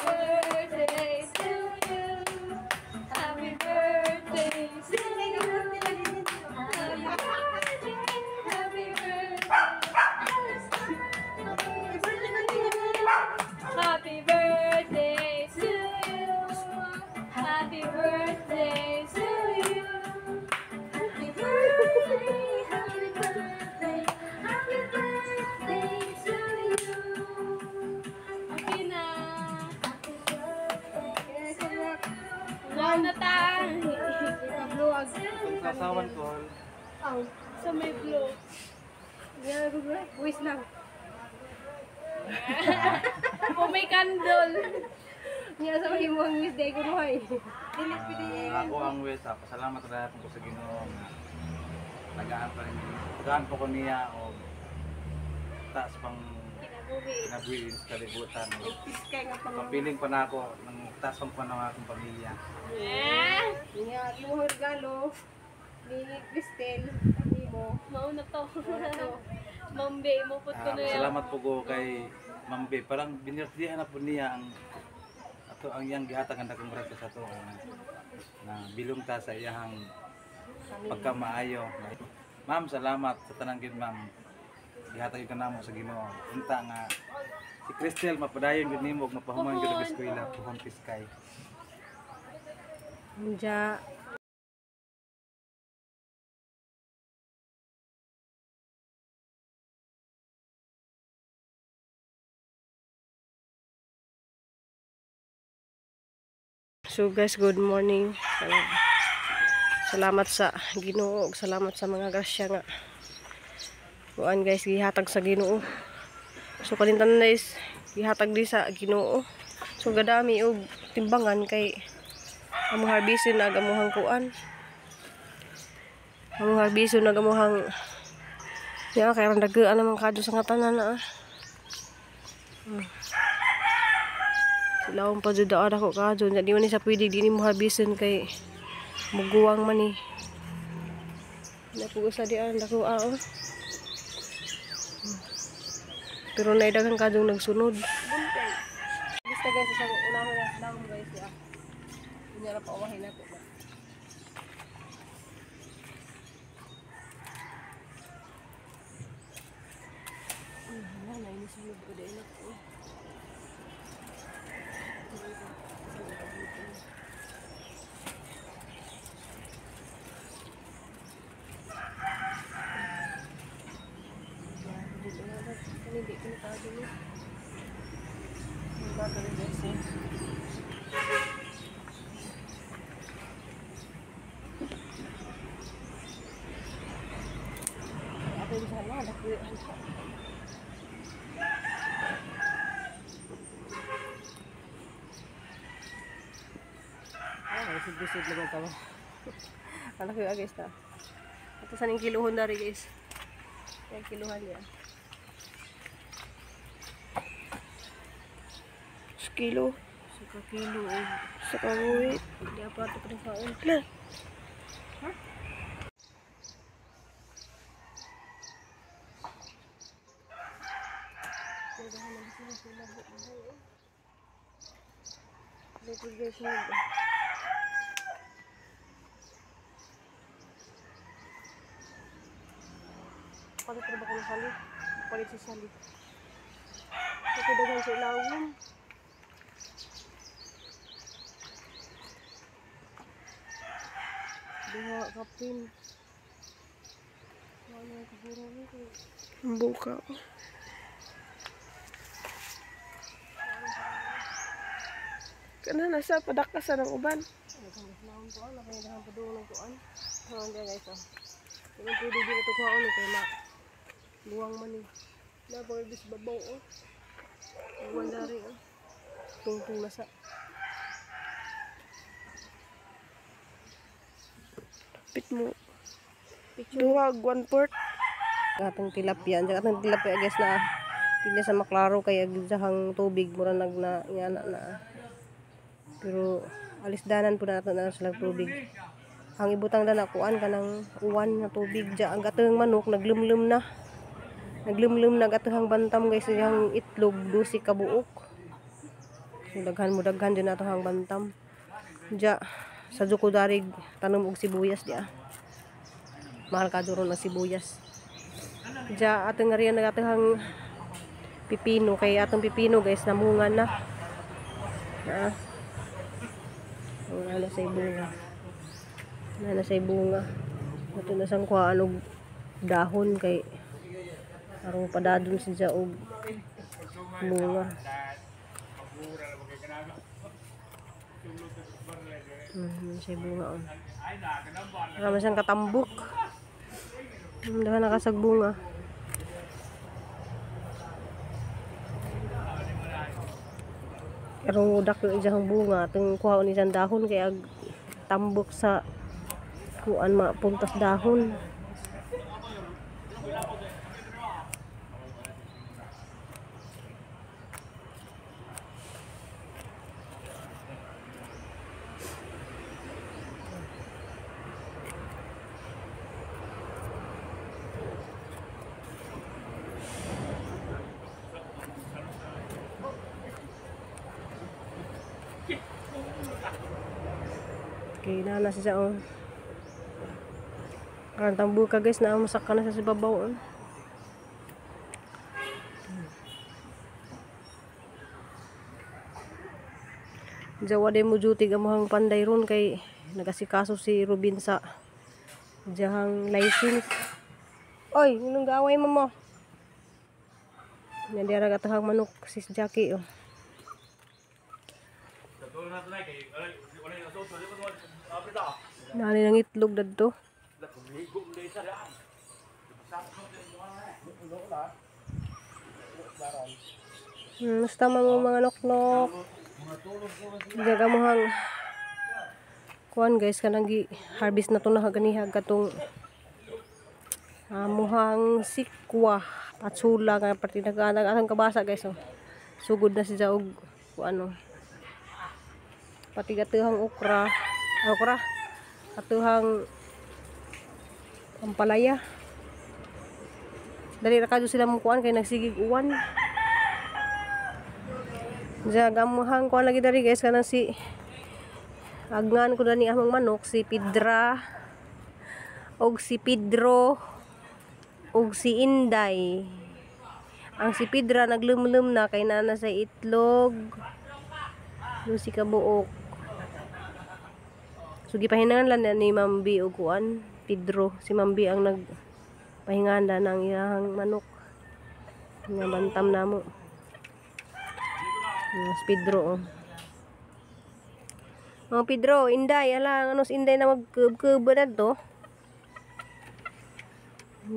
Birthday to you. Happy birthday to you. Happy birthday, happy birthday. Happy birthday to you. Happy birthday to you. Happy birthday, happy birthday, happy birthday to you. Okay na. Happy birthday to you. Na ta. Pagsasawan ko. Sa may blue. Wish lang. Kung may candle. Niya sa imong wish day ko hay. Ako ang wish. Pasalamat rin ko sa Ginoo nga tagaan pa rin. Tagaan po ko niya o taas pang kinabuhi sa kalibutan. Piskay nga pang Papiling pa na ako ng taas pang panang akong pamilya. Eh, niya imong regalo ni Cristel nimo. Mao na to. Mambe, mupot ko na yan. Salamat po ko kay Ma'am B. Parang binirtihan na po niya ang ato ang iyang gihatag ang dakong grasya sa ato na bilong ta sa iyahang pagkamaayo. Ma'am, salamat sa tanang gid, ma'am. Gihatag ka namo sa Ginoo. Unta nga si Cristel mapadayon gud nimo ug mapahuman gud og eskwela puhon piskay. Unja. So guys, good morning. Salamat sa Ginoo ug salamat sa mga grasya nga kuan guys gihatag sa Ginoo. So kalintan na is gihatag di sa Ginoo. So gadami og timbangan kay among harveston na amuhang kuan. Among harveston na amuhang ya kay ran dagaan naman kadto sa nga tanan na. Silawon pa jud daan ako kadto. Di man ni sa pwede di nimo harveston kay muguwang man ni. Napugo sa dian dako oh. Pero naidagan kadtong nagsunod. Basta guys, sa unahon na silawon guys ya. Unya ra pa uwahin ako ba. Wala na ini sunod ko dai nako. Hindi ko na ni. Ang gagawin guys eh. Ako yung sana, dako yung Busod-busod lang tawa. Alam ko yung guys ta. Ito sa ning kiluhon dari guys. Yung kiluhan niya. Kilo. Sa kilo eh. Sa kabuhi. Hindi apa ito pa rin kaon. Na. Ha? Dito guys nag. Palit na ba ko ng sali? Palit sa sali. Ito dagan sa ilawin. Duha kapin. Wala na kahuro nito. Buka. Kana nasa padakasan ng uban. Ano kang naon ko ano kaya dahan padung ng kuan. Kuan dia guys oh. Kung pwede di na to kuan kay ma buwang man ni. Na pag bis babaw oh. Buwang dari oh. Tungtong na sa. Pit mo. Duha 1/4. Atong tilapia, ang atong tilapia guys na di na sa maklaro kay agdahang tubig mura nag na ingana na. Pero alis danan po na nato na sila tubig. Ang ibutang dana kuan kanang uwan nga tubig ja ang gatong manok naglumlum na. Naglumlum na gatong bantam guys iyang itlog 12 ka buok. So daghan mo daghan din ato hang bantam. Diya sa juko darig tanom og sibuyas diya. Mahal ka ron ang sibuyas. Diya atong ngariyan nagatahang pipino kay atong pipino guys namunga na. Na. Wala na sa bunga. Wala na sa bunga. Ato na sang kuhaan og dahon kay aron padadon siya og bunga. Sa bunga on. Marami siyang katambok. Dahil nakasag bunga. Karong udak yung isang bunga atong kuhaon isang dahon kay ag tambok sa kuan mapuntas dahon. Okay, na siya oh. Karon tambuka guys, na masak ka na siya sa babaw. Oh. Jawa day mo duty gamuhang panday ron kay nagasikaso si Rubin sa jahang license. Oy, nung gaaway mo mo. Nandira gatahang manok sis Jackie oh. Nani nang itlog dadto. Basta mo mga noknok. Jaga mo hang kuan guys kanang gi harvest na to na ganiha katong muhang sikwa patsula nga partida ka atong kabasa guys oh. Sugod na siya og kuan oh. Pati gatuhang okra, atuhang ampalaya. Dali ra kadto sila mong kuan kay nagsigig uwan. Diya gamuhang kuan lagi dari guys kanang si agnan ko dani among manok si Pidra og si Pedro og si Inday. Ang si Pidra naglumlum na kay nana sa itlog. Lusi ka buok. So gipahinangan lang ni Ma'am B og kuan Pedro. Si Ma'am B ang nagpahingahan ng iyang manok nga bantam namo. Si Pedro oh. Oh Pedro, Inday, ala ano si Inday na magkub-kub na to.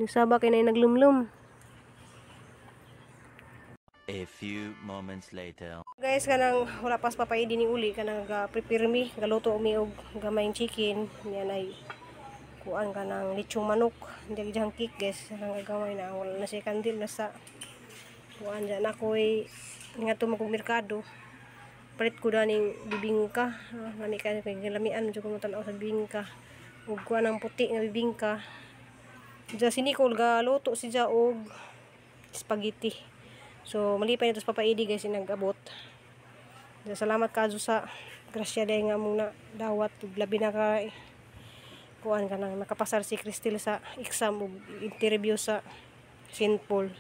Saba kay na naglumlum. A few moments later. Guys, kanang wala pas papaidi ni uli kanang ga-prepare mi, galuto mi og gamayng chicken. Yan ay kuan kanang lechong manok. Hindi diyang cake guys, kanang gamay na wala na siya kandil nasa kuan diyan ako'y ngadto mo kog merkado. Palit ko daning bibingka. Lami kay lamian jud ko tan-aw sa bibingka. Ug kuan ang puti nga bibingka. Diya si Nicole galuto siya og spaghetti. So malipay na to sa Papa Eddie guys nag-abot. Salamat kadto sa grasya day nga mong na dawat ug labi na kay kuan kanang nakapasar si Cristel sa exam ug interview sa St. Paul.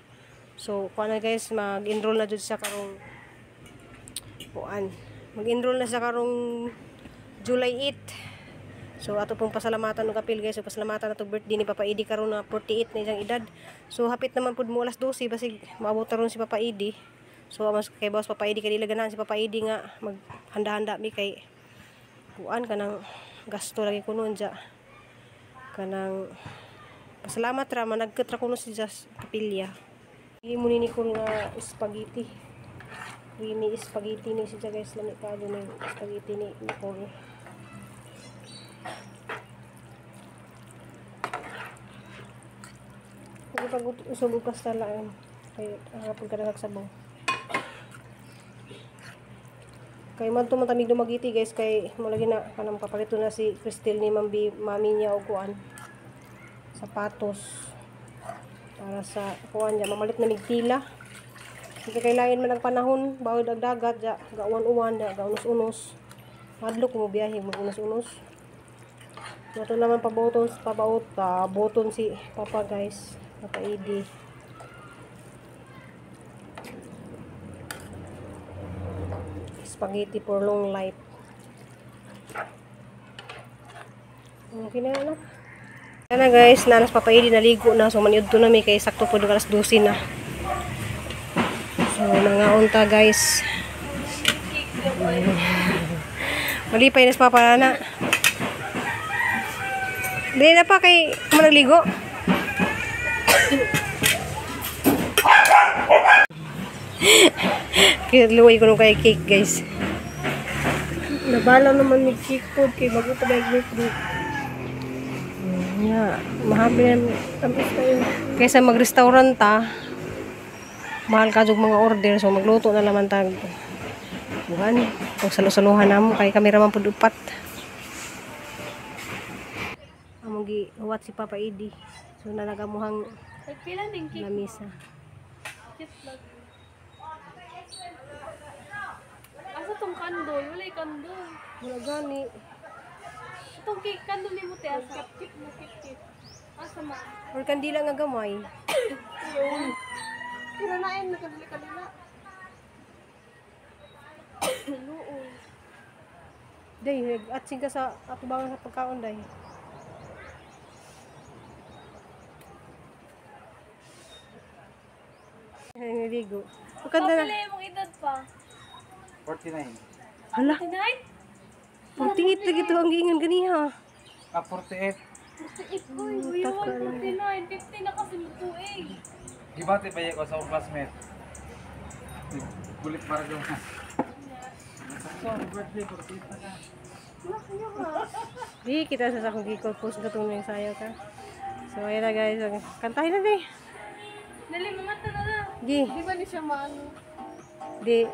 So kuan na guys, mag-enroll na jud siya karong kuan. Mag-enroll na siya karong July 8. So ato pong pasalamatan og apil guys, so pasalamatan ato birthday ni Papa Eddie karon na 48 na iyang edad. So hapit naman pud mo alas 12 basig maabot ron si Papa Eddie. So mas kay boss Papa Eddie kay dili ganahan si Papa Eddie nga maghanda-handa mi kay kuan kanang gasto lagi kuno dya. Kanang pasalamat ra managkat ra kuno si Jas kapilya. Himo ni Nicole nga spaghetti. Creamy spaghetti ni siya guys, lami kaayo ni spaghetti ni Nicole. Pag usog og kastala kay kapag ka nagsabaw. Kay man to matamig dumagiti guys kay mo lagi na kanang papalito na si Cristel ni Mami, mami niya og kuan sapatos para sa kuan niya mamalit na migtila. Kailain man ang panahon, bawod ang dagat, ja, gauwan-uwan, ja, gaunos-unos. Madlok mo biyahe, mag-unos-unos. Ito naman paboton, pabaot, boton si Papa guys, Papa Edi. Spaghetti for long life. Okay na anak. Ana guys, nanas Papa Edi naligo na, so maniud to na mi kay sakto po alas 12 na. So mga unta guys. Malipay na sa Papa na. Dili na pa kay kumanaligo. Luway ko nung kay cake guys. Nabala naman ni cake po kay bago pa nag-birthday. Yeah, mahabi na Tampos tayo. kaysa mag-restaurant ta. Mahal ka jud mga order, so magluto na naman tag buhan. Pag salo-saluhan namo kay kami ra man pud upat. Among gihuwat si Papa Edi. So nalagamuhang Nagpila ning cake. lamisa. Cute lang. Asa tong kandol? Walay kandol. Wala gani. Itong cake kandol nimo te asa. Cute na cute cute. Asa ma? Or kandila nga gamay. Pero nain nakadali kanila. Luoy. Day, nag-atsing ka sa atubangan sa pagkaon day. Ay, naligo. Maganda na. Pila imong edad pa? 49. Hala, 49? 48 lagi to ang giingon ganiha. Ah, 48. 48 ko. Uy, 49. 50 na kasi mo tuig. Gibati pa ko sa akong classmate. Kulit para doon. So, birthday, 48 na ka. Di kita sa akong gikol post katong yung sayo ka. So ayun na guys, kantahin na di. Dali, mga na na. Gi, Di ba ni siya maano? di.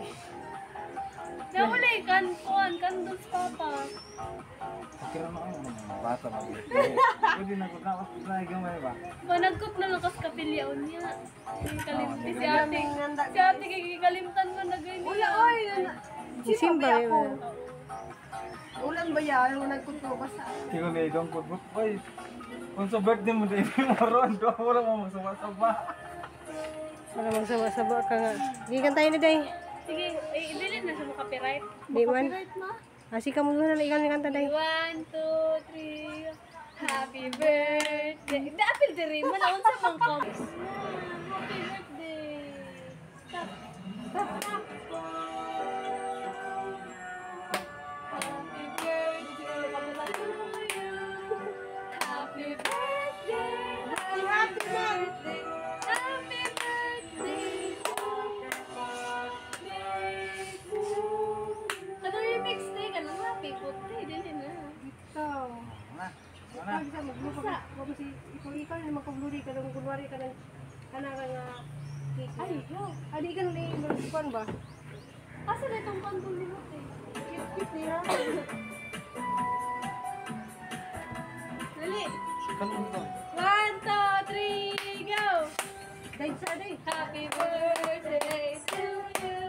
Nawala yung kuan, kandol sa papa. Kira na kayo, mga bata mag-birthday. Pwede na ko na, na gamay ba? Managkot na lang kas kapilyaon niya. Kalimti si ate. Si ate kay kalimtan mo na ganyan. Wala oy. Simba yun. Ulan ba yan? Yung nagkuto basta. Kiko na idong ko, oy, kung sa birthday mo din mo ron, do wala mo magsama-sama. Wala magsama-sama ka nga. Gi, kantahin na day. Sige, eh, dili na siya mo-copyright. Di man. Right ma? Asi ka mo na ikaw ni kanta day. 1, 2, 3. Happy birthday. Daapil diri man unsa man ka. Happy birthday. Stop. Stop. Happy birthday to you. Happy birthday. Happy birthday. Happy birthday to you. Ano remix day ka nang happy birthday dili na. Ikaw. Na, na. Ikaw na magpabluri ka nang kunwari ka nang kana ka nga cake. Ay, yo. Adi ka nang kuan ba? Asa na itong kandol ni Mote? Cute niya. Dali. Kanong to? 1, 2, 3, go! Day sa day. Happy birthday to you.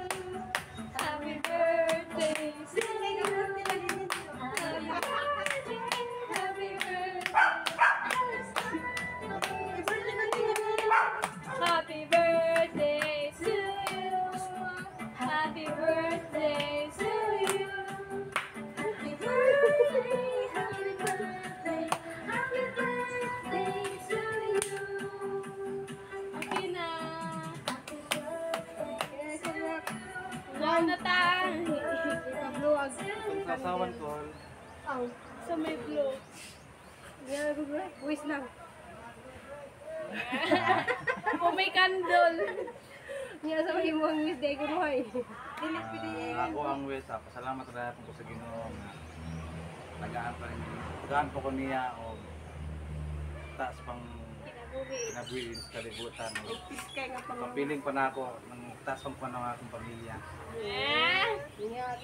Happy birthday to you. Happy birthday. Happy birthday. Happy birthday to you. Happy birthday to you. Happy birthday, happy birthday, happy birthday to you. Okay na. Wala na ta. Sasawan ko. Sa may blow. Yeah, wish lang. O may candle. Niya sa mahimo ang wish day ko buhay. Ako ang wish, ah. Pasalamat na po sa Ginoo. Tagaan pa rin. Tagaan po ko niya o taas pang kinabuhi sa kalibutan. Papiling pa na ako ng taas pang panahon akong pamilya. Eh.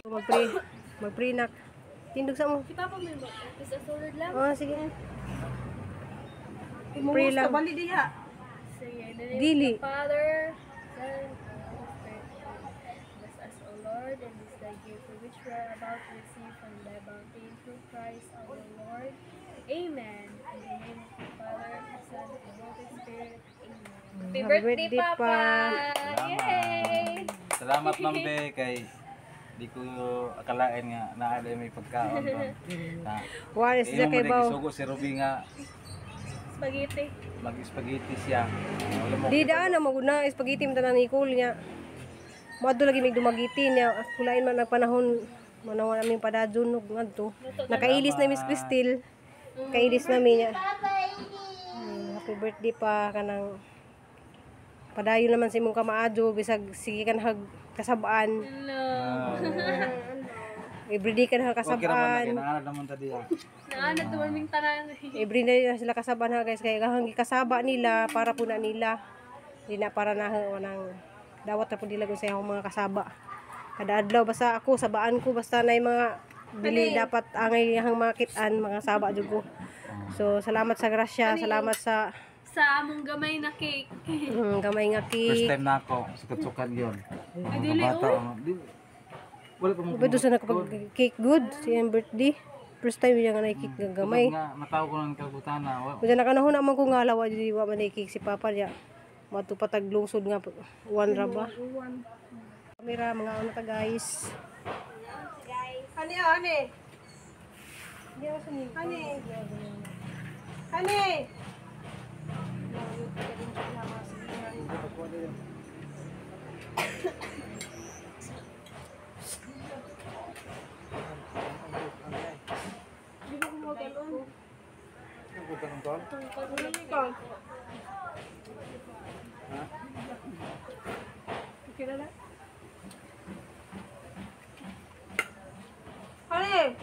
Magpre, magprenak. Tindog sa mo. Si Papa may ba? Sa sulod lang. Oh, sige. Pray lang. Bali diha. Sige, in the name Dili. of the Father, Son, and Holy Spirit. Lord, and this thy gift, which we are about to receive from thy bounty through Christ our Lord. Amen. In the name of the Father, the Son, and the Holy Spirit. Amen. Happy birthday, birthday, Papa! Pa. Yay! Salamat, Ma'am Be, kay di ko akalain nga naa may pagkaon ron. Na, Wa is imo kay man baw. gisugo si Ruby nga Spaghetti. mag-spaghetti siya. Wala mo Di daan na maguna spaghetti man tanan ni Nicole niya. Moadto lagi mig dumagiti niya. Kulain man nagpanahon manawa namin padadyon ug ngadto. Nakailis na Miss Cristel. Kailis na mi niya. Happy birthday pa kanang padayon naman sa imong kamaadyo bisag sige ka nahag kasabaan. Hello. Everyday ka nahag Okay raman na kasabaan. kinahanglan naman ta diya. Naanad naman ming tanan. Everyday na sila kasabaan ha guys kay gahang gikasaba nila para po na nila. Di na para na wanang dawat na po nila kung sa akong mga kasaba. Kada adlaw basta ako sabaan ko basta na mga dili dapat angay ang mga kitaan mga saba jud ko. So salamat sa grasya, salamat sa Sa among gamay na cake. gamay nga First cake. time na ako, sukat-sukat yun. Ay, dili, Mga bata, oh, di, wala pa mo. Pwede sa nakapag cake good si iyang birthday. First time niya nga na cake nga gamay. Nga, mataw ko ng kalbutana. Wa- Kung nakanahon naman ko nga lawa di wa man cake si Papa niya. Matupatag lungsod nga uwan ra ba. Kamera mga ano ta guys. Ani ani. Ani. Ani. Ani.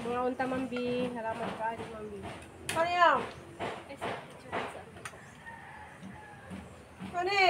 Mga unta mambi, salamat ka mambi. Ani. Ay, sa picture sa Ani.